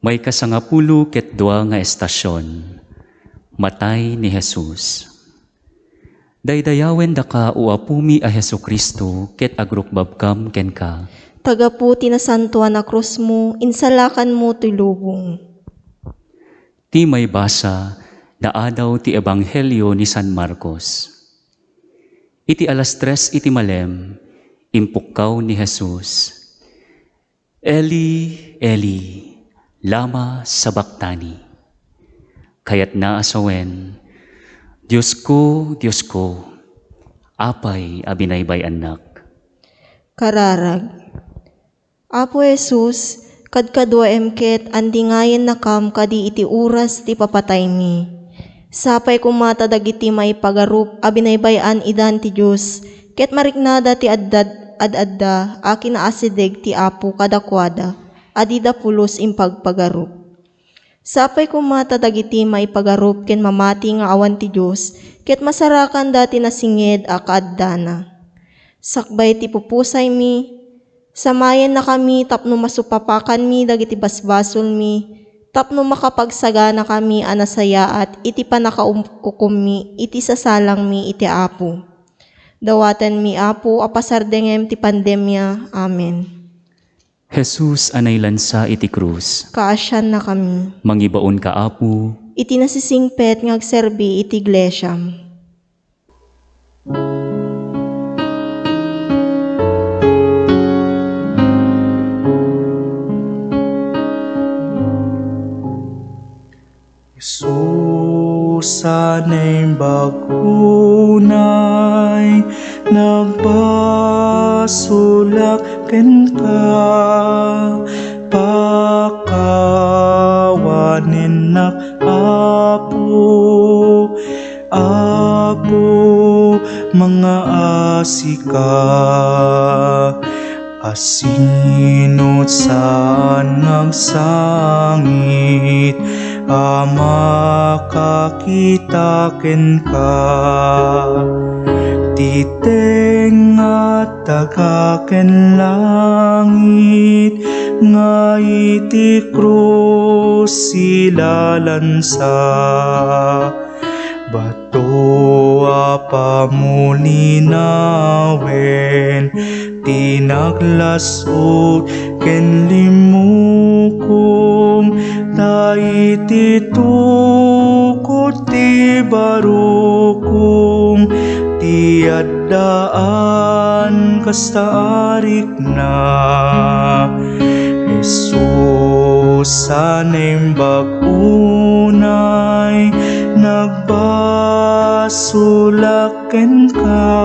Maikasangapulo ket dua nga estasion. Matay ni Jesus. Daydayawendaka, O Apomi a Jesu-Cristo, ket agrukbabkam kenka. Ta gapu ti nasantoan a krusmo, insalakanmo toy lubong. Ti maibasa, naadaw ti Ebanghelio ni San Marcos. Iti alas tres iti malem, impukkaw ni Jesus, "Eli, Eli, lama sabachthani?" Kayatna a sawen, "Diosko, Diosko, apay a binaybay-annak?" Kararag. Apo Jesus, kadkaduaem ket andingayennakam kadi iti oras ti papataymi. Sapay koma ta dagiti maipagarup a binaybay-an idan ti Dios, ket mariknada ti addad-, ad-adda a kinaasideg ti Apo kadakuada a dida pulos impagpagarup. Sapay koma ta dagiti maipagarup ken mamati nga awan ti Dios, ket masarakanda ti nasinged a kaaddana. Sakbay ti pupusaymi, samayennakami tapno masupapakanmi dagiti basbasolmi, tapno makapagsaganakami a nasayaat iti pannakaum-, ukommi iti sasalangmi iti Apo. Dawatenmi, Apo, a pasardengem ti pandemia. Amen. Jesus a nailansa iti krus. Kaasiannakami. Mangibaonka, Apo. Iti nasisingpet nga agserbi iti iglesiam. Jesus a naimbag unay, nagbasolak kenka, pakawanennak, Apo, Apo, mangaasika. Asino saan nga agsangit a makakita kenka? Ti tengnga taga ken langit nga iti krus ilalansa. Bato a pamulinawen ti naglas-ok ken limmukom, ta iti tukod ti barukom ti addaan kasta a rikna. Jesus a naimbag unay, nagbasolak kenka,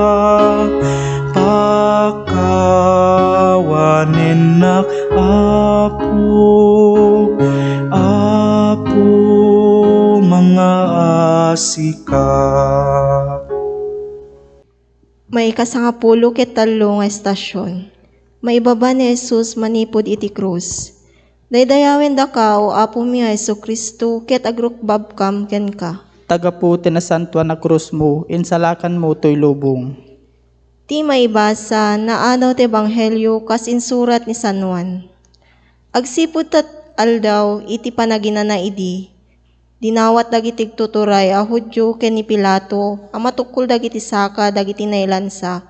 pakawanennak, Apo, Apo, mangaasika. Maikasangapulo ket tallo nga estasion. Maibaban ni Jesus manipud iti krus. Daydayawendaka, O Apomi a Jesu-Cristo, ket agrukbabkam kenka. Ta gapu ti nasantoan a krusmo, insalakanmo toy lubong. Ti maibasa, naadaw ti Ebanghelio kas insurat ni San Juan. Agsipud ta aldaw iti panaginana idi, dinawat dagiti agtuturay a Judio ken ni Pilato a matukkol dagiti saka dagiti nailansa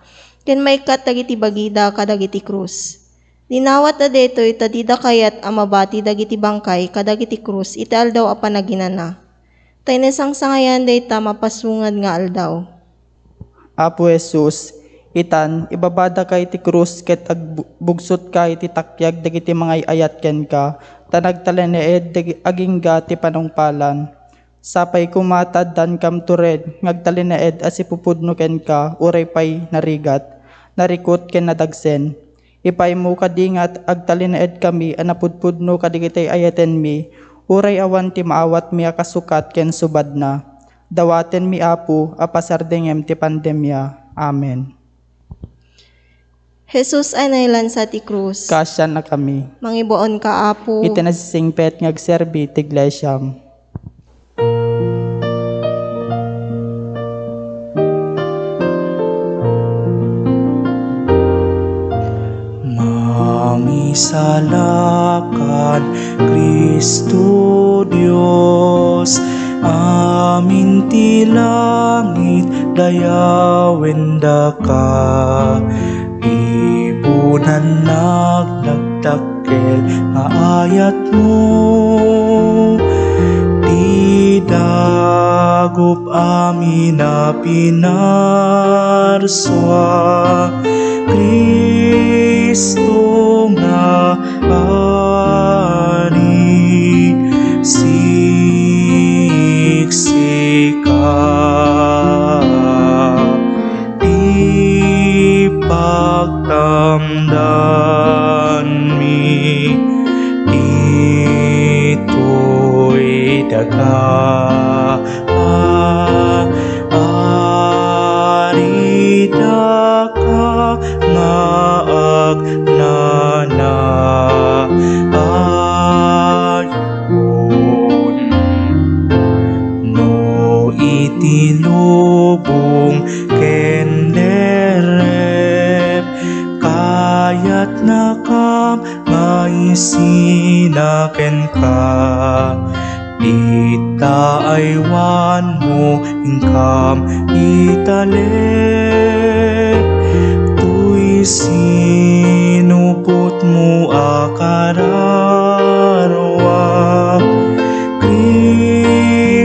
ken maikkat dagiti bagida kadagiti krus. Dinawatda daytoy ta dida kayat a mabati dagiti bangkay kadagiti krus iti aldaw a panaginana. Ta inasangsangayan dayta mapasungad nga aldaw. Apo Jesus, itan, ibabadaka iti krus ket agbugsotka iti takiag dagiti mangay-ayat kenka, ta nagtalinaed dagi-, agingga ti panungpalan. Sapay koma ta addankamto red nga agtalinaed a sipupudno kenka uray pay narigat, narikut ken nadagsen. Ipaymo kadi nga agtalinaedkami a napudpudno kadagiti ayatenmi, uray awan ti maawatmi a kasukat ken subadna. Dawatenmi, Apo, a pasardengem ti pandemia. Amen. Jesus a nailansa ti krus. Kaasiannakami. Mangibaonka, Apo. Iti nasisingpet nga agserbi ti iglesiam. Mangisalakan, Cristo Dios, amin ti langit, dayawendaka. Ipunannak nagdakkel nga ayatmo, ti dagup amin a pinarsua, Cristo nga Ari, siksika ti pagtamdanmi ditoy daga. Ari daka nga agnanayon. No iti lubong ken derrep, kayatnakam nga isina kenka. Ita aywanmo, inkam italek, toy sinupotmo a kararua. Cristo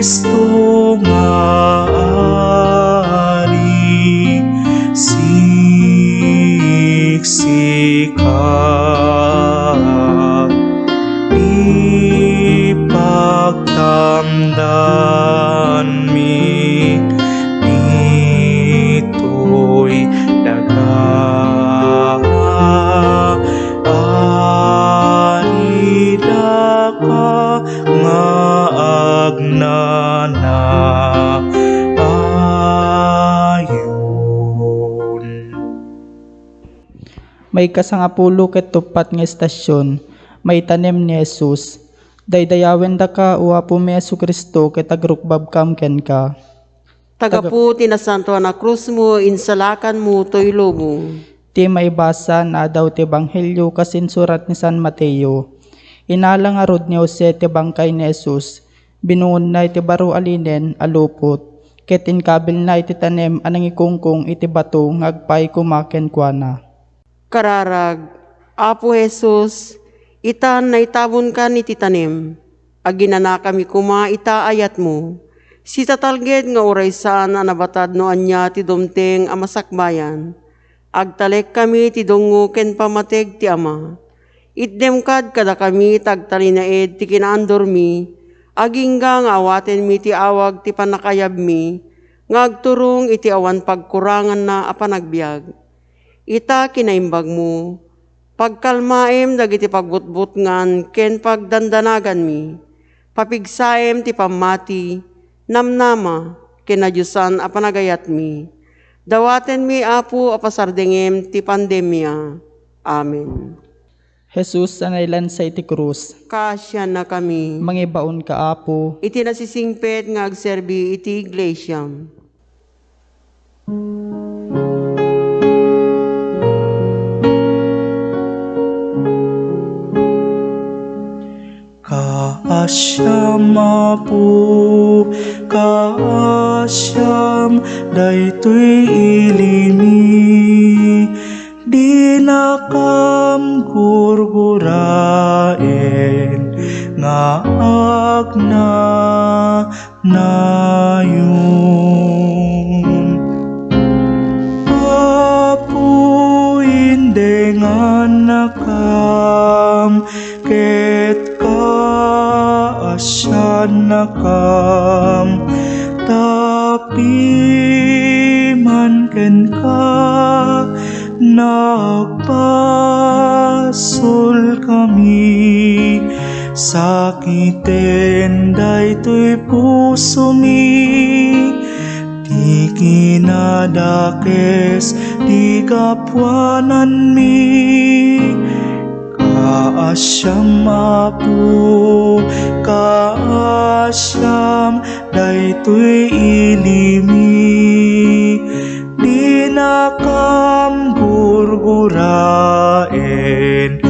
Maikasangapulo ket uppat nga estasion, maitanem ni Jesus. Daydayawendaka, O Apomi Jesu-Cristo, ket agrukbabkam kenka. Tagapu ti nasantoan a krusmo, insalakanmo toy lubong. Ti maibasa nga addaw ti Ebanghelio kas insurat ni San Mateo. Inala ngarud ni Jose ti bangkay ni Jesus, binungonna iti baro a linen a lupot, ket inkabilna iti tanem a nangikungkong iti bato nga agpaay koma kenkuana. Kararag, Apo Jesus, itan naitabonkan iti tanem. Aginanakami koma ita ayatmo. Sitatalged nga uray saan a nabatad no ania ti dumteng a masakbayan. Agtalekkami ti dungngo ken pammateg ti Ama. Itdem kad kadakami ta agtalinaed ti kinaandurmi, agingga nga awatenmi ti awag ti pannakaayabmi, nga agturong iti awan pagkuranganna a panagbiag. Ita kinaimbagmo, pagkalmaem dagiti pagbutbutngan ken pagdandanaganmi. Papigsaem ti pammati, namnama, ken nadiosan a panagayatmi. Dawatenmi, Apo, a pasardengem ti pandemia. Amen. Jesus a nailansa iti krus. Kaasiannakami. Mangibaonka, Apo. Iti nasisingpet nga agserbi iti iglesiam. Kaasiam, Apo, kaasiam daytoy ilimi. Dinakam gurguraen nga agna nayon. Apo, indengannakam ket kaasiannakam, ta piman kenka nagbasolkami. Sakiten daytoy pusomi, ti kinadakes ti gapuananmi. Kaasiam, Apo, kaasiam daytoy ilimi. Dinakam gurguraen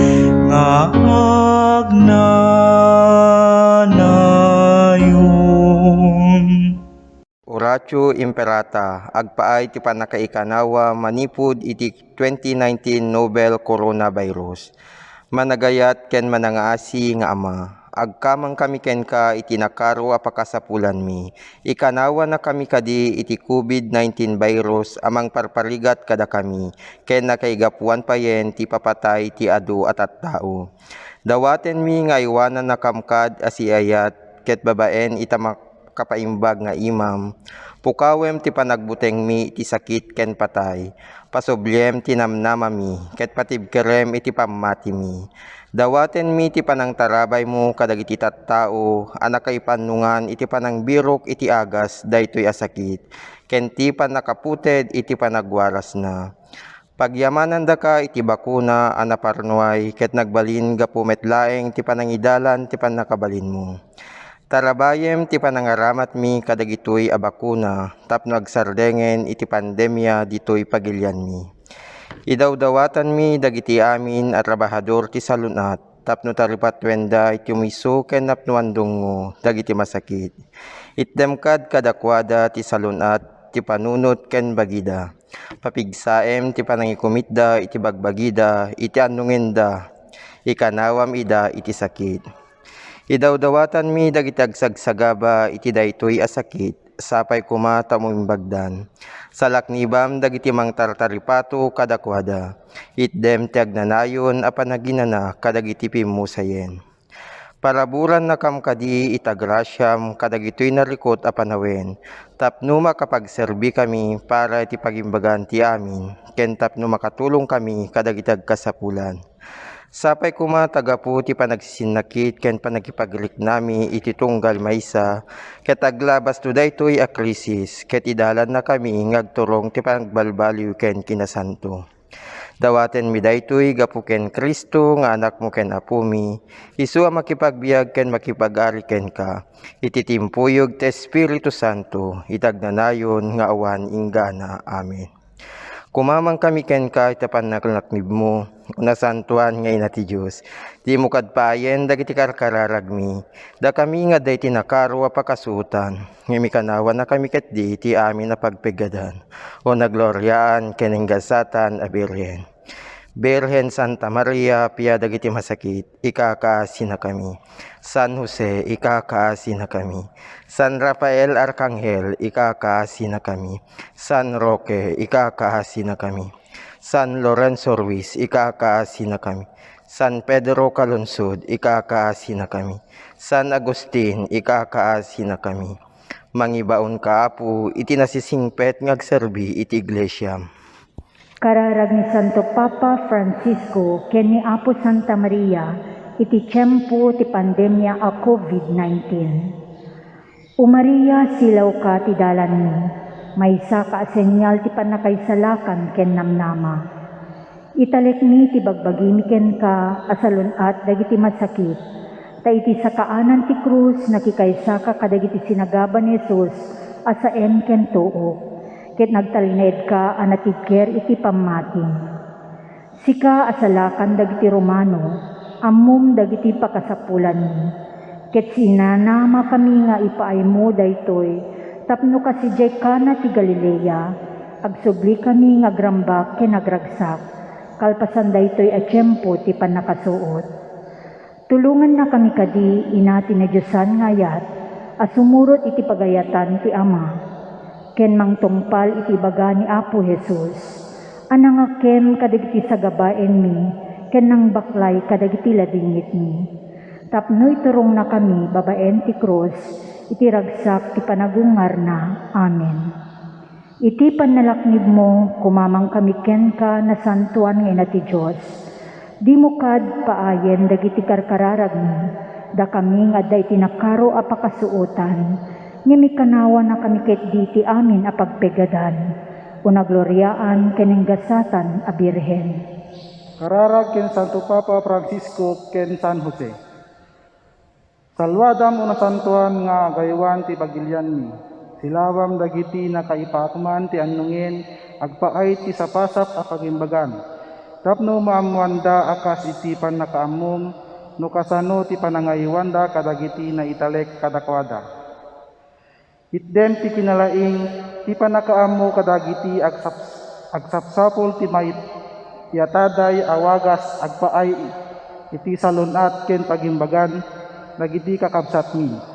nga agnanayon. Oratio Imperata, agpaay ti pannakaikanawa manipud iti twenty nineteen novel coronavirus. Managayat ken manangaasi nga Ama, agkamangkami kenka iti nakaro a pakasapulanmi. Ikanawanakami kadi iti covid nineteen virus a mangparparigat kadakami, ken nakaigapuan payen ti ipapatay ti adu a tattao. Dawatenmi nga aywanannakam kad a siayat ket babaen ita mak-, kapaimbag nga imam, pukawem ti panagbutengmi iti sakit ken patay. Pasubliem ti namnamami ket patibkerem iti pammatimi. Dawatenmi ti panangtarabaymo kadagiti tattao a nakaipannongan iti panangbirok iti agas daytoy a sakit ken ti pannakaputed iti panagwarasna. Pagyamanandaka iti bakuna a naparnuay ket nagbalin gapu met laeng ti panangidalan ti pannakabalinmo. Tarabayem ti panangaramatmi kadagitoy a bakuna tapno agsardengen iti pandemia ditoy pagilianmi. Idawdawatanmi dagiti amin a trabahador ti salun-at tapno taripatuenda iti umiso ken napnoan dungngo dagiti masakit. Itdem kad kadakuada ti salun-at ti panunot ken bagida. Papigsaem ti panangikumitda iti bagbagida iti annongenda. Ikanawam ida iti sakit. Idawdawatanmi dagiti agsagsagaba iti daytoy a sakit, sapay koma ta umimbagdan. Salaknibam dagiti mangtartaripato kadakuada. Itdem ti agnanayon a panaginana kadagiti pimmusayen. Paraburannakam kadi ita grasiam kadagitoy narikut a panawen, tapno makapagserbikami para iti pagimbagan ti amin, ken tapno makatulongkami kadagiti agkasapulan. Sapay koma ta gapu ti panagsisinnakit ken panakipagriknami iti tunggal maysa, ket aglabasto daytoy a krisis, ket idalannakami nga agturong ti panagbalbaliw ken kinasanto. Dawatenmi daytoy gapu ken Cristo nga Anakmo ken Apomi, isu a makipagbiag ken makipag-ari kenka, iti timpuyog ti Espiritu Santo, iti agnanayon nga awan inggana. Amen. Kumamangkami kenka iti pannaknaknibmo, o nasantoan nga Ina ti Dios. Dimo kad paayen dagiti karkararagmi, dakami nga adda iti nakaro a pakasuotan, ngem ikanawanakami ketdi iti amin a pagpeggadan, o nagloriaan ken enggasatan a Birhen. Birhen Santa Maria, pia dagiti masakit, ikakaasinakami. San Jose, ikakaasinakami. San Rafael Arcangel, ikakaasinakami. San Roque, ikakaasinakami. San Lorenzo Ruiz, ikakaasinakami. San Pedro Calungsod, ikakaasinakami. San Agustin, ikakaasinakami. Mangibaonka, Apo, iti nasisingpet nga agserbi iti Iglesiam. Kararag ni Santo Papa Francisco ken ni Apo Santa Maria iti tiempo ti pandemia a covid nineteen. O Maria, silawka ti dalanmi, maysaka a senyal ti pannakaisalakan ken namnama. Italekmi ti bagbagimi kenka a salun-at dagiti masakit, ta iti sakaanan ti krus nakikaysaka kadagiti sinagaba ni Jesus a saen ken tuok, ket nagtalinaedka a natibker iti pammati. Sika a salakan dagiti Romano, ammom dagiti pakasapulanmi. Ket sinanamakami nga ipaaymo daytoy tapno kas idiay Cana ti Galilea, agsublikami nga agrambak ken agragsak, kalpasan daytoy a tiempo ti pannakasuot. Tulongannakami kadi, Ina ti nadiosan nga ayat, a sumurot iti pagayatan ti Ama, ken mangtungpal iti ibaga ni Apo Jesus, a nangakem kadagiti sagabaenmi ken nangbaklay kadagiti ladingitmi, tapno iturongnakami babaen ti krus iti ragsak ti panagungarna. Amen. Iti pannalaknibmo, kumamangkami kenka, nasantoan nga Ina ti Dios. Dimo kad paayen dagiti karkararagmi, dakami nga adda iti nakaro a pakasuotan, ngem ikanawanakami ketdi iti amin a pagpeggadan, o nagloriaan ken enggasatan a Birhen. Kararag ken Santo Papa Francisco ken San Jose. Saluadam, o nasantoan nga agaywan ti pagilianmi. Silawam dagiti nakaipaakman ti annongen agpaay ti sapasap a pagimbagan, tapno maammoanda a kas iti pannakaammom no kasano ti panangaywanda kadagiti naitalek kadakuada. Itdem ti kinalaing ti pannakaammo kadagiti agsap-, agsapsapul ti maipiataday a wagas agpaay iti salun-at ken pagimbagan dagiti kakabsatmi.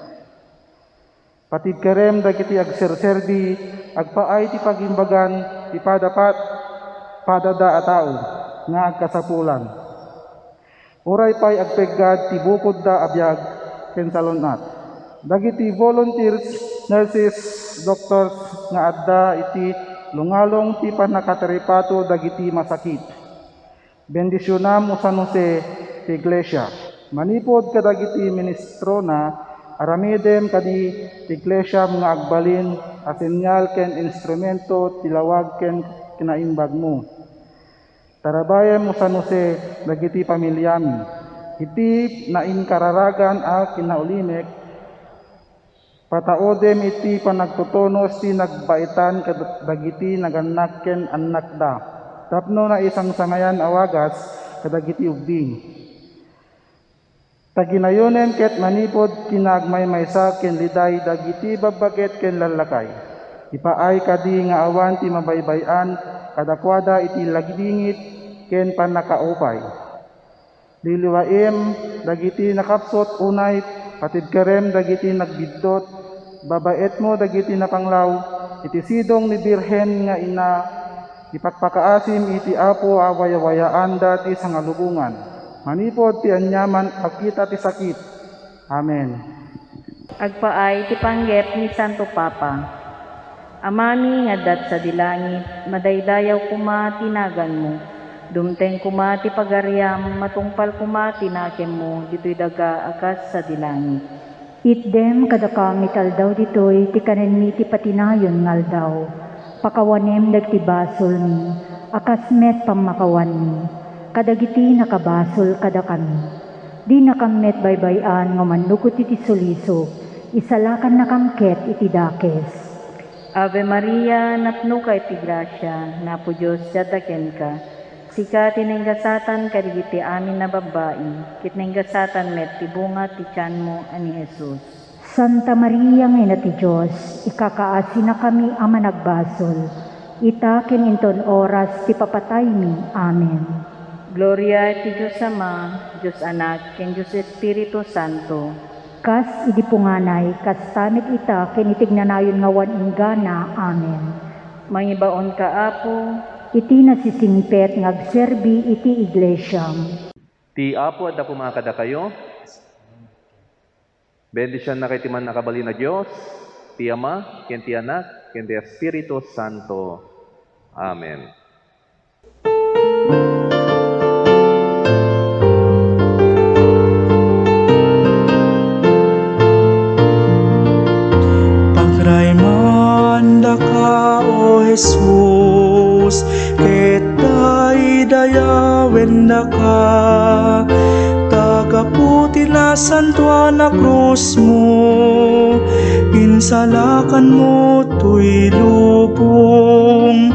Patibkerem dagiti agserserbi agpaay ti pagimbagan ti padapat-, padada a tao nga agkasapulan. Uray pay agpeggad ti bukodda a biag ken salun-at. Dagiti volunteers, nurses, doctors nga adda iti lungalong ti pannakataripato dagiti masakit. Bendisionam, o San Jose, ti Iglesia. Manipud kadagiti ministrona, aramidem kadi ti Iglesiam nga agbalin a senyal ken instrumento ti lawag ken kinaimbagmo. Tarabayem, o San Jose, dagiti pamiliami. Iti nainkararagan a kinaulimek, pataudem iti panagtutunos ti nagbaetan kad-, dagiti nagannak ken annakda, tapno naisangsangayan a wagas kadagiti ubbing. Taginayonem ket manipud kinaagmaymaysa ken liday dagiti babbaket ken lallakay. Ipaay kadi nga awan ti mabaybay-an kadakuada iti lagdingit ken pannakaupay. Liliwaem dagiti nakapsut unay patibkerem dagiti nagbiddut, babaetmo dagiti napanglaw iti sidong ni Birhen nga Ina, ipakpakaasim iti Apo a wayawayaanda ti sangalubongan. Manipud ti aniaman a kita ti sakit. Amen. Agpaay ti panggep ni Santo Papa. Amami nga adda sadi langit, madaydayaw koma ti naganmo. Dumteng koma ti pagariam, matungpal koma ti nakemmo ditoy daga a kas sadi langit. Itdem kadakami ti aldaw ditoy ti kanenmi ti patinayon nga aldaw. Pakawanem dagiti basolmi, A kas met pammakawanmi kadagiti nakabasol kadakami, dinakam met baybay-an nga mannukot iti sulisog, isalakannakam ket iti dakes. Ave Maria, napnoka iti grasia, Apo Dios ti adda kenka. Sika ti naingasatan kadagiti amin a babbai, ket naingasatan met ti bunga ti tianmo a ni Jesus. Santa Maria nga Ina ti Dios, ikakaasinakami a managbasol, ita ken inton oras ti papataymi. Amen. Gloria iti Dios Ama, Dios Anak, ken Dios Espiritu Santo. Kas idi punganay, kasta met ita ken iti agnanayon nga awan inggana. Amen. Mangibaonka, Apo. Iti nasisingpet nga agserbi iti iglesiam. Ti Apo adda koma kadakayo. Bendisionnaka iti Mannakabalin a Dios, ti Ama, ken ti Anak, ken ti Espiritu Santo. Amen. Pagraymandaka, O Jesus, ket daydayawendaka. Ta gapu ti nasantoan a krusmo, insalakanmo toy lubong.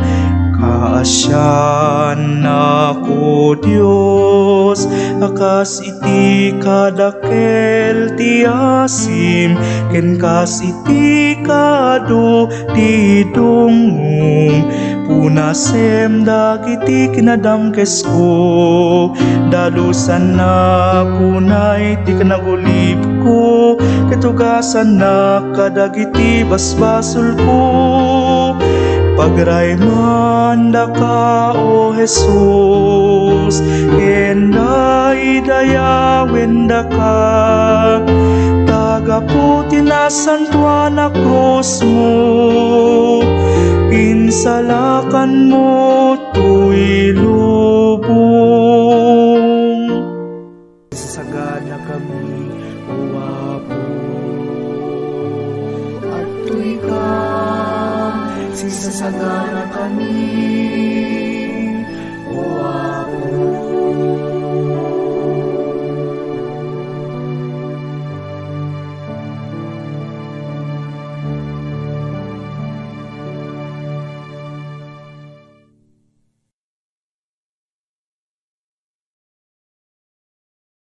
Kaasiannak, O Dios, a kas iti kadakkel ti asim, ken kas iti kaadu ti dungngong. Punasem dagiti kinadamkesko, dalusannak unay ti kinagulipko, ket ugasannak kadagiti basbasolko. Pagraymandaka, O Jesus, ken daydayawendaka. Ta gapu ti nasantoan a krusmo, insalakanmo toy